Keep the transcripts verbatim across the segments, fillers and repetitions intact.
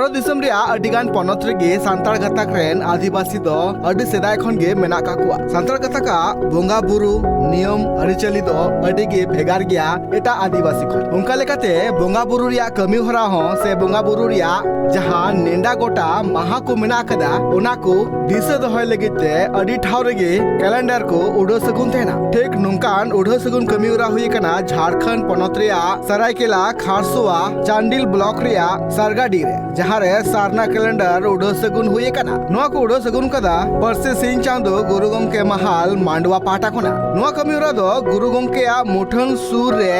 ᱵᱷᱟᱨᱚᱛ ᱫᱤᱥᱚᱢ ᱨᱮᱭᱟᱜ ᱟᱹᱰᱤ ᱜᱟᱱ ᱯᱚᱱᱚᱛ ᱨᱮᱜᱮ ᱥᱟᱱᱛᱟᱲ ᱜᱟᱛᱟᱠ ᱨᱮᱱ ᱟᱹᱫᱤᱵᱟᱹᱥᱤ ᱫᱚ ᱟᱹᱰᱤ ᱥᱮᱫᱟᱭ ᱠᱷᱚᱱ ᱜᱮ ᱢᱮᱱᱟᱜ ᱠᱟᱜ ᱠᱚᱣᱟ᱾ ᱥᱟᱱᱛᱟᱲ ᱜᱟᱛᱟᱠᱟᱜ ᱵᱚᱸᱜᱟ ᱵᱩᱨᱩ, ᱱᱤᱭᱚᱢ ᱟᱹᱨᱤᱪᱟᱹᱞᱤ ᱫᱚ ᱟᱹᱰᱤ ᱜᱮ ᱵᱷᱮᱜᱟᱨ ᱜᱮᱭᱟ ᱮᱴᱟᱜ ᱟᱹᱫᱤᱵᱟᱹᱥᱤ ᱠᱷᱚᱱ᱾ ᱚᱱᱠᱟ ᱞᱮᱠᱟᱛᱮ ᱵᱚᱸᱜᱟ ᱵᱩᱨᱩ ᱨᱮᱭᱟᱜ ᱠᱟᱹᱢᱤ ᱦᱚᱨᱟ ᱦᱚᱸ ᱥᱮ ᱵᱚᱸᱜᱟ ᱵᱩᱨᱩ ᱨᱮᱭᱟᱜ ᱡᱟᱦᱟᱸ ᱱᱮᱰᱟ ᱜᱚᱴᱟ ᱢᱟᱦᱟ ᱠᱚ ᱢᱮᱱᱟᱜ ᱟᱠᱟᱫᱟ, ᱚᱱᱟ ᱠᱚ ᱫᱤᱥᱟᱹ ᱫᱚᱦᱚᱭ ᱞᱟᱹᱜᱤᱫ ᱛᱮ ᱟᱹᱰᱤ ᱴᱷᱟᱶ ᱨᱮᱜᱮ ᱠᱮᱞᱮᱱᱰᱟᱨ ᱠᱚ ᱩᱰᱟᱹᱣ ᱥᱟᱹᱜᱩᱱ ᱛᱟᱦᱮᱱᱟ᱾ ᱴᱷᱤᱠ ᱱᱚᱝᱠᱟᱱ ᱩᱰᱟᱹᱣ ᱥᱟᱹᱜᱩᱱ ᱠᱟᱹᱢᱤ ᱦᱚᱨᱟ ᱦᱩᱭ ᱟᱠᱟᱱᱟ ᱡᱷᱟᱲᱠᱷᱚᱸᱰ ᱯᱚᱱᱚᱛ ᱨᱮᱭᱟᱜ ᱥᱟᱨᱟᱭᱠᱮᱞᱟ ᱠᱷᱟᱨᱥᱚᱣᱟ ᱪᱟᱱᱰᱤᱞ ᱵᱞᱚᱠ ᱨᱮᱭᱟᱜ ᱥᱟᱨᱜᱟᱰᱤ ᱨᱮ, ᱡᱟᱦᱟᱸ ᱨᱮ ᱥᱟᱨᱱᱟ ᱠᱮᱞᱮᱱᱰᱟᱨ ᱩᱰᱟᱹᱣ ᱥᱟᱹᱜᱩᱱ ᱦᱩᱭ ᱟᱠᱟᱱᱟ᱾ ᱱᱚᱣᱟ ᱠᱚ ᱩᱰᱟᱹᱣ ᱥᱟᱹᱜᱩᱱ ᱠᱟᱫᱟ ᱯᱟᱹᱨᱥᱤ ᱥᱤᱧ ᱪᱟᱸᱫᱚ ᱜᱩᱨᱩ ᱜᱚᱢᱠᱮ ᱢᱟᱦᱟᱞ ᱢᱟᱱᱰᱣᱟ ᱯᱟᱦᱴᱟ ᱠᱷᱚᱱᱟᱜ᱾ ᱱᱚᱣᱟ ᱠᱟᱹᱢᱤ ᱦᱚᱨᱟ ᱫᱚ ᱜᱩᱨᱩ ᱜᱚᱢᱠᱮᱭᱟᱜ ᱢᱩᱴᱷᱟᱹᱱ ᱥᱩᱨ ᱨᱮ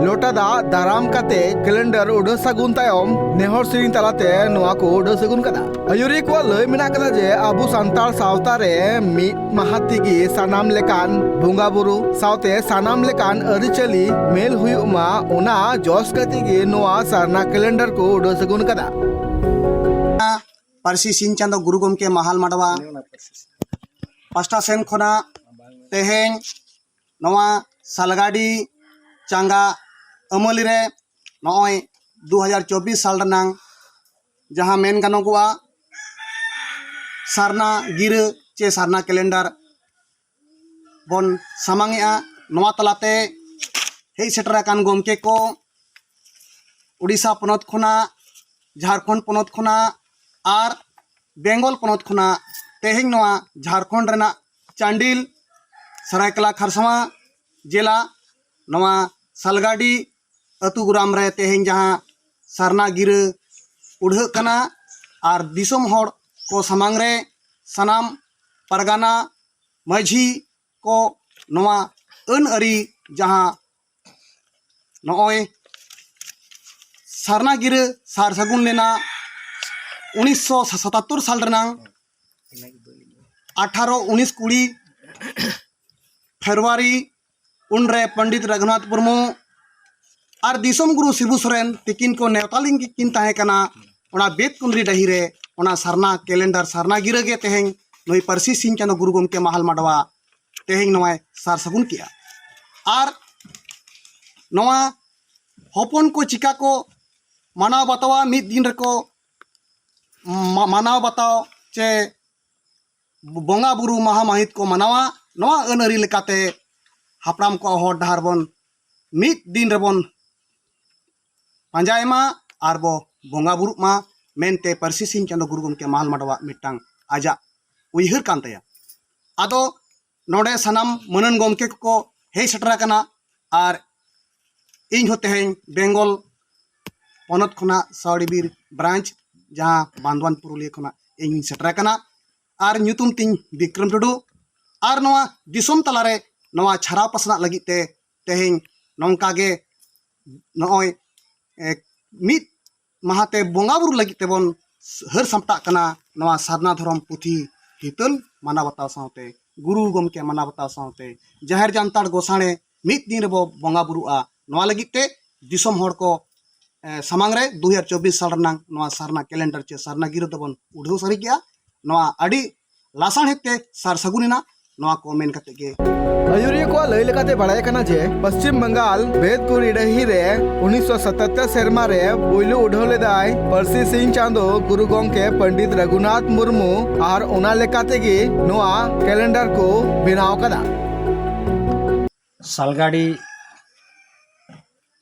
ᱞᱚᱴᱟ ᱫᱟᱜ ᱫᱟᱨᱟᱢ ᱠᱟᱛᱮ ᱠᱮᱞᱮᱱᱰᱟᱨ ᱩᱰᱟᱹᱣ ᱥᱟᱹᱜᱩᱱ ᱛᱟᱭᱚᱢ ᱱᱮᱦᱚᱨ ᱥᱮᱨᱮᱧ ᱛᱟᱞᱟᱛᱮ ᱱᱚᱣᱟ ᱠᱚ ᱩᱰᱟᱹᱣ ᱥᱟᱹᱜᱩᱱ ᱠᱟᱫᱟ᱾ ᱟᱹᱭᱩᱨᱤᱭᱟᱹ ᱠᱚᱣᱟᱜ ᱞᱟᱹᱭ ᱢᱮᱱᱟᱜ ᱠᱟᱫᱟ ᱡᱮ ᱟᱵᱚ ᱥᱟᱱᱛᱟᱲ ᱥᱟᱶᱛᱟ ᱨᱮ ᱢᱤᱫ ᱢᱟᱦᱟ ᱛᱮᱜᱮ ᱥᱟᱱᱟᱢ ᱞᱮᱠᱟᱱ ᱵᱚᱸᱜᱟ ᱵᱩᱨᱩ ᱥᱟᱶᱛᱮ ᱥᱟᱱᱟᱢ ᱞᱮᱠᱟᱱ ᱟᱹᱨᱤᱪᱟᱹᱞᱤ ᱢᱮᱞ ᱦᱩᱭᱩᱜ ᱢᱟ, ᱚᱱᱟ ᱡᱚᱥ ᱠᱟᱛᱮ ᱜᱮ ᱱᱚᱣᱟ ᱥᱟᱨᱱᱟ ᱠᱮᱞᱮᱱᱰᱟᱨ ᱠᱚ ᱩᱰᱟᱹᱣ ᱥᱟᱹᱜᱩᱱ ᱠᱟᱫᱟ᱾ ᱯᱟᱹᱨᱥᱤ ᱥᱤᱧ ᱪᱟᱸᱫᱚ ᱜᱩᱨᱩ ᱜᱚᱢᱠᱮ ᱢᱟᱦᱟᱞ ᱢᱟᱰᱣᱟ ᱯᱟᱥᱴᱟ ᱥᱮᱱ ᱠᱷᱚᱱᱟᱜ ᱛᱮᱦᱮᱧ ᱱᱚᱣᱟ ᱥᱟᱞᱜᱟᱰᱤ ᱪᱟᱸᱜᱟ ᱟᱹᱢᱟᱹᱞᱤ ᱨᱮ ᱱᱚᱜᱼᱚᱭ ᱫᱩ ᱦᱟᱡᱟᱨ ᱪᱚᱵᱵᱤᱥ ᱥᱟᱞ ᱨᱮᱱᱟᱝ ᱡᱟᱦᱟᱸ ᱢᱮᱱ ᱜᱟᱱᱚᱜᱚᱜᱼᱟ ᱥᱟᱨᱱᱟ ᱜᱤᱨᱟᱹ ᱪᱮ ᱥᱟᱨᱱᱟ ᱠᱮᱞᱮᱱᱰᱟᱨ ᱵᱚᱱ ᱥᱟᱢᱟᱝ ᱮᱜᱼᱟ᱾ ᱱᱚᱣᱟ ᱛᱟᱞᱟᱛᱮ ᱦᱮᱡ ᱥᱮᱴᱮᱨ ᱟᱠᱟᱱ ᱜᱚᱢᱠᱮ ᱠᱚ ᱩᱲᱤᱥᱥᱟ ᱯᱚᱱᱚᱛ ᱠᱷᱚᱱᱟᱜ, ᱡᱷᱟᱲᱠᱷᱚᱸᱰ ᱯᱚᱱᱚᱛ ᱠᱷᱚᱱᱟᱜ ᱟᱨ ᱵᱮᱝᱜᱚᱞ ᱯᱚᱱᱚᱛ ᱠᱷᱚᱱᱟᱜ ᱛᱮᱦᱮᱧ ᱱᱚᱣᱟ ᱡᱷᱟᱲᱠᱷᱚᱸᱰ ᱨᱮᱱᱟᱜ ᱪᱟᱱᱰᱤᱞ, ᱥᱟᱨᱟᱭᱠᱮᱞᱟ ᱠᱷᱟᱨᱥᱟᱣᱟ ᱡᱮᱞᱟ, ᱱᱚᱣᱟ ᱥᱟᱞᱜᱟᱰᱤ ᱟᱹᱛᱩ ᱜᱨᱟᱢ ᱨᱮ ᱛᱮᱦᱮᱧ ᱡᱟᱦᱟᱸ ᱥᱟᱨᱱᱟ ᱜᱤᱨᱟᱹ ᱩᱰᱷᱟᱹᱜ ᱠᱟᱱᱟ ᱟᱨ ᱫᱤᱥᱚᱢ ᱦᱚᱲ ᱠᱚ ᱥᱟᱢᱟᱝ ᱨᱮ ᱥᱟᱱᱟᱢ ᱯᱟᱨᱜᱟᱱᱟ ᱢᱟᱹᱡᱷᱤ ᱠᱚ ᱱᱚᱣᱟ ᱟᱹᱱ ᱟᱹᱨᱤ ᱡᱟᱦᱟᱸ ᱱᱚᱜᱼᱚᱭ ᱥᱟᱨᱱᱟ ᱜᱤᱨᱟᱹ ᱥᱟᱨ ᱥᱟᱹᱜᱩᱱ ᱞᱮᱱᱟ ᱩᱱᱤᱥᱥᱚ ᱥᱟᱛᱟᱛᱛᱳᱨ ᱥᱟᱞ ᱨᱮᱱᱟᱝ ᱟᱴᱷᱟᱨᱚ ᱩᱱᱤᱥ ᱠᱩᱲᱤ ᱯᱷᱮᱵᱽᱨᱩᱣᱟᱨᱤ, ᱩᱱᱨᱮ ᱯᱚᱱᱰᱤᱛ ᱨᱚᱜᱷᱩᱱᱟᱛᱷ ᱢᱩᱨᱢᱩ ᱟᱨ ᱫᱤᱥᱚᱢ ᱜᱩᱨᱩ ᱥᱤᱵᱩ ᱥᱚᱨᱮᱱ ᱛᱤᱠᱤᱱ ᱠᱚ ᱱᱮᱣᱛᱟ ᱞᱮᱱ ᱠᱤᱱ ᱛᱟᱦᱮᱸ ᱠᱟᱱᱟ᱾ ᱚᱱᱟ ᱵᱮᱛᱠᱩᱸᱫᱽᱨᱤ ᱰᱟᱹᱦᱤ ᱨᱮ ᱚᱱᱟ ᱥᱟᱨᱱᱟ ᱠᱮᱞᱮᱱᱰᱟᱨ, ᱥᱟᱨᱱᱟ ᱜᱤᱨᱟᱹ ᱜᱮ ᱛᱮᱦᱮᱧ ᱱᱩᱭ ᱯᱟᱹᱨᱥᱤ ᱥᱤᱧ ᱪᱟᱸᱫᱚ ᱜᱩᱨᱩ ᱜᱚᱢᱠᱮ ᱢᱟᱦᱟᱞ ᱢᱟᱰᱣᱟ ᱛᱮᱦᱮᱧ ᱱᱚᱣᱟᱭ ᱥᱟᱨ ᱥᱟᱹᱜᱩᱱ ᱠᱮᱜᱼᱟ᱾ ᱟᱨ ᱱᱚᱣᱟ ᱦᱚᱯᱚᱱ ᱠᱚ ᱪᱤᱠᱟ ᱠᱚ ᱢᱟᱱᱟᱣ ᱵᱟᱛᱟᱣᱟ, ᱢᱤᱫ ᱫᱤᱱ ᱨᱮᱠᱚ ᱢᱟ- ᱢᱟᱱᱟᱣ ᱵᱟᱛᱟᱣ ᱪᱮ ᱵᱚᱸᱜᱟ ᱵᱩᱨᱩ ᱢᱟᱦᱟ ᱢᱟᱹᱦᱤᱛ ᱠᱚ ᱢᱟᱱᱟᱣᱟ᱾ ᱱᱚᱣᱟ ᱟᱹᱱ ᱟᱹᱨᱤ ᱞᱮᱠᱟᱛᱮ ᱦᱟᱯᱲᱟᱢ ᱠᱚᱣᱟᱜ ᱦᱚᱨ ᱰᱟᱦᱟᱨ ᱵᱚᱱ ᱢᱤᱫ ᱫᱤᱱ ᱨᱮᱵᱚᱱ ᱯᱟᱸᱡᱟᱭ ᱢᱟ ᱟᱨ ᱵᱚ ᱵᱚᱸᱜᱟ ᱵᱩᱨᱩᱜ ᱢᱟ ᱢᱮᱱᱛᱮ ᱯᱟᱹᱨᱥᱤ ᱥᱤᱧ ᱪᱟᱸᱫᱚ ᱜᱩᱨᱩ ᱜᱚᱢᱠᱮ ᱢᱟᱦᱟᱞ ᱢᱟᱰᱣᱟ ᱢᱤᱫᱴᱟᱝ ᱟᱡᱟᱜ ᱩᱭᱦᱟᱹᱨ ᱠᱟᱱ ᱛᱟᱭᱟ᱾ ᱟᱫᱚ ᱱᱚᱰᱮ ᱥᱟᱱᱟᱢ ᱢᱟᱹᱱᱟᱱ ᱜᱚᱢᱠᱮ ᱠᱚᱠᱚ ᱦᱮᱡ ᱥᱮᱴᱮᱨ ᱟᱠᱟᱱᱟ᱾ ᱟᱨ ᱤᱧ ᱦᱚᱸ ᱛᱮᱦᱮᱧ ᱵᱮᱝᱜᱚᱞ ᱯᱚᱱᱚᱛ ᱠᱷᱚᱱᱟᱜ ᱥᱟᱣᱲᱤ ᱵᱤᱨ ᱵᱨᱟᱧᱪ, ᱡᱟᱦᱟᱸ ᱵᱟᱱᱫᱣᱟᱱ ᱯᱩᱨᱩᱞᱤᱭᱟᱹ ᱠᱷᱚᱱᱟᱜ ᱤᱧ ᱥᱮᱴᱮᱨ ᱟᱠᱟᱱᱟ᱾ ᱟᱨ ᱧᱩᱛᱩᱢ ᱛᱤᱧ ᱵᱤᱠᱨᱚᱢ ᱴᱩᱰᱩ᱾ ᱟᱨ ᱱᱚᱣᱟ ᱫᱤᱥᱚᱢ ᱛᱟᱞᱟᱨᱮ ᱱᱚᱣᱟ ᱪᱷᱟᱨᱟᱣ ᱯᱟᱥᱱᱟᱜ ᱞᱟᱹᱜᱤᱫ ᱛᱮ ᱛᱮᱦᱮᱧ ᱱᱚᱝᱠᱟ ᱜᱮ ᱱᱚᱜᱼᱚᱭ, ᱮ, ᱢᱤᱫ ᱢᱟᱦᱟᱛᱮ ᱵᱚᱸᱜᱟ ᱵᱩᱨᱩ ᱞᱟᱹᱜᱤᱫ ᱛᱮᱵᱚᱱ ᱦᱟᱹᱨ ᱥᱟᱢᱴᱟᱜ ᱠᱟᱱᱟ᱾ ᱱᱚᱣᱟ ᱥᱟᱨᱱᱟ ᱫᱷᱚᱨᱚᱢ ᱯᱩᱛᱷᱤ ᱦᱤᱛᱟᱹᱞ ᱢᱟᱱᱟᱣ ᱵᱟᱛᱟᱣ ᱥᱟᱶᱛᱮ, ᱜᱩᱨᱩ ᱜᱚᱢᱠᱮ ᱢᱟᱱᱟᱣ ᱵᱟᱛᱟᱣ ᱥᱟᱶᱛᱮ, ᱡᱟᱦᱮᱨ ᱡᱟᱱᱛᱟᱲ ᱜᱚᱥᱟᱬᱮ ᱢᱤᱫ ᱫᱤᱱ ᱨᱮᱵᱚ ᱵᱚᱸᱜᱟ ᱵᱩᱨᱩᱜᱼᱟ᱾ ᱱᱚᱣᱟ ᱞᱟᱹᱜᱤᱫ ᱛᱮ ᱫᱤᱥᱚᱢ ᱦᱚᱲ ᱠᱚ, ᱮ, ᱥᱟᱢᱟᱝ ᱨᱮ ᱫᱩ ᱦᱟᱡᱟᱨ ᱪᱚᱵᱵᱤᱥ ᱥᱟᱞ ᱨᱮᱱᱟᱝ ᱱᱚᱣᱟ ᱥᱟᱨᱱᱟ ᱠᱮᱞᱮᱱᱰᱟᱨ ᱪᱮ ᱥᱟᱨᱱᱟ ᱜᱤᱨᱟᱹ ᱫᱚᱵᱚᱱ ᱩᱰᱷᱟᱹᱣ ᱥᱟᱹᱨᱤ ᱠᱮᱜᱼᱟ᱾ ᱱᱚᱣᱟ ᱟᱹᱰᱤ ᱞᱟᱥᱟᱬᱦᱮᱫ ᱛᱮ ᱥᱟᱨ ᱥᱟᱹᱜᱩᱱ ᱮᱱᱟ᱾ ᱱᱚᱣᱟ ᱠᱚ ᱢᱮᱱ ᱠᱟᱛᱮ ᱜᱮ ᱟᱹᱭᱩᱨᱤᱭᱟᱹ ᱠᱚᱣᱟᱜ ᱞᱟᱹᱭ ᱞᱮᱠᱟᱛᱮ ᱵᱟᱲᱟᱭ ᱠᱟᱱᱟ ᱡᱮ ᱯᱚᱥᱪᱤᱢ ᱵᱟᱝᱜᱟᱞ ᱵᱮᱫᱽᱠᱩᱲᱤ ᱰᱟᱹᱦᱤ ᱨᱮ ᱩᱱᱤᱥᱥᱚ ᱥᱟᱛᱟᱛᱛᱳᱨ ᱥᱮᱨᱢᱟ ᱨᱮ ᱯᱩᱭᱞᱩ ᱩᱰᱷᱟᱹᱣ ᱞᱮᱫᱟᱭ ᱯᱟᱹᱨᱥᱤ ᱥᱤᱧ ᱪᱟᱸᱫᱚ ᱜᱩᱨᱩ ᱜᱚᱢᱠᱮ ᱯᱚᱱᱰᱤᱛ ᱨᱚᱜᱷᱩᱱᱟᱛᱷ ᱢᱩᱨᱢᱩ, ᱟᱨ ᱚᱱᱟ ᱞᱮᱠᱟ ᱛᱮᱜᱮ ᱱᱚᱣᱟ ᱠᱮᱞᱮᱱᱰᱟᱨ ᱠᱚ ᱵᱮᱱᱟᱣ ᱟᱠᱟᱫᱟ᱾ ᱥᱟᱞᱜᱟᱲᱤ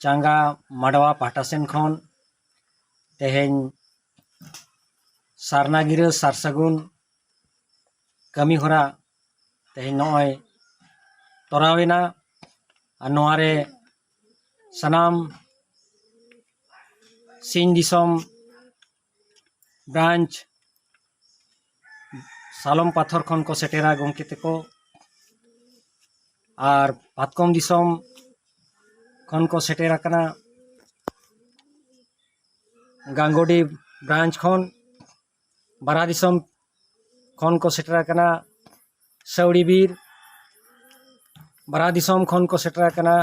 ᱪᱟᱸᱜᱟ ᱢᱟᱰᱣᱟ ᱯᱟᱦᱴᱟ ᱥᱮᱱ ᱠᱷᱚᱱ ᱛᱮᱦᱮᱧ ᱥᱟᱨᱱᱟ ᱜᱤᱨᱟᱹ ᱥᱟᱨ ᱥᱟᱹᱜᱩᱱ ᱠᱟᱹᱢᱤ ᱦᱚᱨᱟ ᱛᱮᱦᱮᱧ ᱱᱚᱜᱼᱚᱭ ᱛᱚᱨᱟᱣ ᱮᱱᱟ᱾ ᱟᱨ ᱱᱚᱣᱟ ᱨᱮ ᱥᱟᱱᱟᱢ ᱥᱤᱧ ᱫᱤᱥᱚᱢ ᱵᱨᱟᱧᱪ ᱥᱟᱞᱚᱢ ᱯᱟᱛᱷᱚᱨ ᱠᱷᱚᱱ ᱠᱚ ᱥᱮᱴᱮᱨᱟ ᱜᱚᱢᱠᱮ ᱛᱮᱠᱚ, ᱟᱨ ᱯᱟᱛᱠᱚᱢ ᱫᱤᱥᱚᱢ ᱠᱷᱚᱱ ᱠᱚ ᱥᱮᱴᱮᱨ ᱟᱠᱟᱱᱟ ᱜᱟᱝᱜᱚᱰᱤ ᱵᱨᱟᱧᱪ ᱠᱷᱚᱱ, ᱵᱟᱨᱟ ᱫᱤᱥᱚᱢ ᱠᱷᱚᱱ ᱠᱚ ᱥᱮᱴᱮᱨ ᱟᱠᱟᱱᱟ ᱥᱟᱹᱣᱲᱤ ᱵᱤᱨ, ᱵᱟᱨᱟ ᱫᱤᱥᱚᱢ ᱠᱷᱚᱱ ᱠᱚ ᱥᱮᱴᱮᱨ ᱟᱠᱟᱱᱟ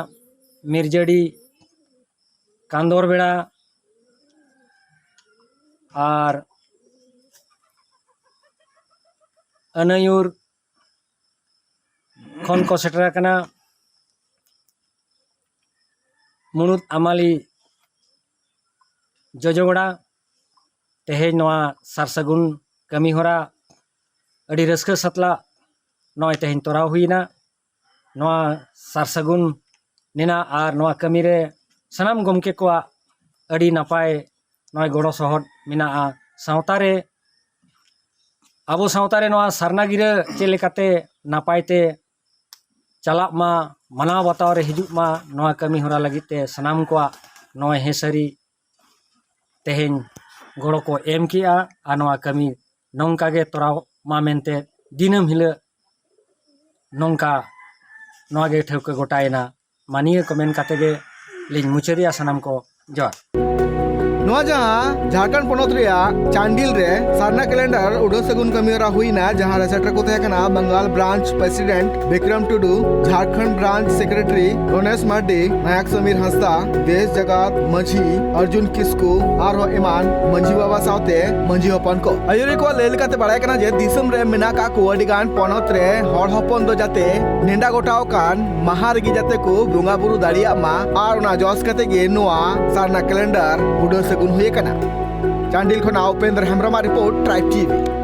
ᱢᱤᱨᱡᱟᱹᱰᱤ ᱠᱟᱸᱫᱚᱨ ᱵᱮᱲᱟ, ᱟᱨ ᱟᱹᱱᱟᱹᱭᱩᱨ ᱠᱷᱚᱱ ᱠᱚ ᱥᱮᱴᱮᱨ ᱟᱠᱟᱱᱟ ᱢᱩᱬᱩᱫ ᱟᱢᱟᱞᱤ ᱡᱚᱡᱚᱜᱚᱲᱟ, ᱛᱮᱦᱮᱧ ᱱᱚᱣᱟ ᱥᱟᱨ ᱥᱟᱹᱜᱩᱱ ᱠᱟᱹᱢᱤ ᱦᱚᱨᱟ ᱟᱹᱰᱤ ᱨᱟᱹᱥᱠᱟᱹ ᱥᱟᱛᱞᱟᱜ ᱱᱚᱜᱼᱚᱭ ᱛᱮᱦᱮᱧ ᱛᱚᱨᱟᱣ ᱦᱩᱭᱱᱟ᱾ ᱱᱚᱣᱟ ᱥᱟᱨ ᱥᱟᱹᱜᱩᱱ ᱢᱮᱱᱟᱜ ᱟᱨ ᱱᱚᱣᱟ ᱠᱟᱹᱢᱤ ᱨᱮ ᱥᱟᱱᱟᱢ ᱜᱚᱢᱠᱮ ᱠᱚᱣᱟᱜ ᱟᱹᱰᱤ ᱱᱟᱯᱟᱭ ᱱᱚᱜᱼᱚᱭ ᱜᱚᱲᱚ ᱥᱚᱦᱚᱫ ᱢᱮᱱᱟᱜᱼᱟ᱾ ᱥᱟᱶᱛᱟ ᱨᱮ, ᱟᱵᱚ ᱥᱟᱶᱛᱟ ᱨᱮ ᱱᱚᱣᱟ ᱥᱟᱨᱱᱟ ᱜᱤᱨᱟᱹ ᱪᱮᱫ ᱞᱮᱠᱟᱛᱮ ᱱᱟᱯᱟᱭ ᱛᱮ ᱪᱟᱞᱟᱜ ᱢᱟ, ᱢᱟᱱᱟᱣ ᱵᱟᱛᱟᱣ ᱨᱮ ᱦᱤᱡᱩᱜ ᱢᱟ, ᱱᱚᱣᱟ ᱠᱟᱹᱢᱤ ᱦᱚᱨᱟ ᱞᱟᱹᱜᱤᱫ ᱛᱮ ᱥᱟᱱᱟᱢ ᱠᱚᱣᱟᱜ ᱱᱚᱜᱼᱚᱭ ᱦᱮᱸ ᱥᱟᱹᱨᱤ ᱛᱮᱦᱮᱧ ᱜᱚᱲᱚ ᱠᱚ ᱮᱢ ᱠᱮᱜᱼᱟ᱾ ᱟᱨ ᱱᱚᱣᱟ ᱠᱟᱹᱢᱤ ᱱᱚᱝᱠᱟ ᱜᱮ ᱛᱚᱨᱟᱣ ᱢᱟ ᱢᱮᱱᱛᱮ ᱫᱤᱱᱟᱹᱢ ᱦᱤᱞᱳᱜ ᱱᱚᱝᱠᱟ ᱱᱚᱣᱟ ᱜᱮ ᱴᱷᱟᱹᱣᱠᱟᱹ ᱜᱚᱴᱟᱭᱮᱱᱟ᱾ ᱢᱟ ᱱᱤᱭᱟᱹ ᱠᱚ ᱢᱮᱱ ᱠᱟᱛᱮ ᱜᱮ ᱞᱤᱧ ᱢᱩᱪᱟᱹᱫᱮᱜᱼᱟ᱾ ᱥᱟᱱᱟᱢ ᱠᱚ ᱡᱚᱦᱟᱨ᱾ ᱱᱚᱣᱟ ᱡᱟᱦᱟᱸ ᱡᱷᱟᱲᱠᱷᱚᱸᱰ ᱯᱚᱱᱚᱛ ᱨᱮᱭᱟᱜ ᱪᱟᱱᱰᱤᱞ ᱨᱮ ᱥᱟᱨᱱᱟ ᱠᱮᱞᱮᱱᱰᱟᱨ ᱩᱰᱟᱹᱣ ᱥᱟᱹᱜᱩᱱ ᱠᱟᱹᱢᱤ ᱦᱚᱨᱟ ᱦᱩᱭᱱᱟ, ᱡᱟᱦᱟᱸ ᱨᱮ ᱥᱮᱴᱮᱨ ᱠᱚ ᱛᱟᱦᱮᱸ ᱠᱟᱱᱟ ᱵᱟᱝᱜᱟᱞ ᱵᱨᱟᱧᱪ ᱯᱨᱮᱥᱤᱰᱮᱱᱴ ᱵᱤᱠᱨᱚᱢ ᱴᱩᱰᱩ, ᱡᱷᱟᱲᱠᱷᱚᱸᱰ ᱵᱨᱟᱧᱪ ᱥᱮᱠᱨᱮᱴᱟᱨᱤ ᱜᱚᱱᱮᱥ ᱢᱟᱨᱰᱤ, ᱱᱟᱭᱟᱠ ᱥᱚᱢᱤᱨ ᱦᱟᱸᱥᱫᱟ, ᱫᱮᱥ ᱡᱟᱠᱟᱛ ᱢᱟᱹᱡᱷᱤ ᱚᱨᱡᱩᱱ ᱠᱤᱥᱠᱩ, ᱟᱨᱦᱚᱸ ᱮᱢᱟᱱ ᱢᱟᱹᱡᱷᱤ ᱵᱟᱵᱟ ᱥᱟᱶᱛᱮ ᱢᱟᱹᱡᱷᱤ ᱦᱚᱯᱚᱱ ᱠᱚ᱾ ᱟᱹᱭᱩᱨᱤᱭᱟᱹ ᱠᱚᱣᱟᱜ ᱞᱟᱹᱭ ᱞᱮᱠᱟᱛᱮ ᱵᱟᱲᱟᱭ ᱠᱟᱱᱟ ᱡᱮ ᱫᱤᱥᱚᱢ ᱨᱮ ᱢᱮᱱᱟᱜ ᱠᱟᱜ ᱠᱚ ᱟᱹᱰᱤ ᱜᱟᱱ ᱯᱚᱱᱚᱛ ᱨᱮ ᱦᱚᱲ ᱦᱚᱯᱚᱱ ᱫᱚ ᱡᱟᱛᱮ ᱱᱮᱰᱟ ᱜᱚᱴᱟᱣ ᱟᱠᱟᱱ ᱢᱟᱦᱟ ᱨᱮᱜᱮ ᱡᱟᱛᱮ ᱠᱚ ᱵᱚᱸᱜᱟ ᱵᱩᱨᱩ ᱫᱟᱲᱮᱭᱟᱜ ᱢᱟ, ᱟᱨ ᱚᱱᱟ ᱡᱚᱥ ᱠᱟᱛᱮ ᱜᱮ ᱱᱚᱣᱟ ᱥᱟᱨᱱᱟ ᱠᱮᱞᱮᱱᱰᱟᱨ ᱩᱰᱟᱹᱣ ᱥᱟᱹᱜᱩᱱ ᱦᱩᱭ ᱟᱠᱟᱱᱟ᱾ ᱪᱟᱱᱰᱤᱞ ᱠᱷᱚᱱᱟᱜ ᱩᱯᱮᱱᱫᱨ ᱦᱮᱢᱵᱨᱚᱢᱟᱜ ᱨᱤᱯᱳᱨᱴ, ᱴᱨᱟᱭᱤᱵᱽ ᱴᱤᱵᱷᱤ᱾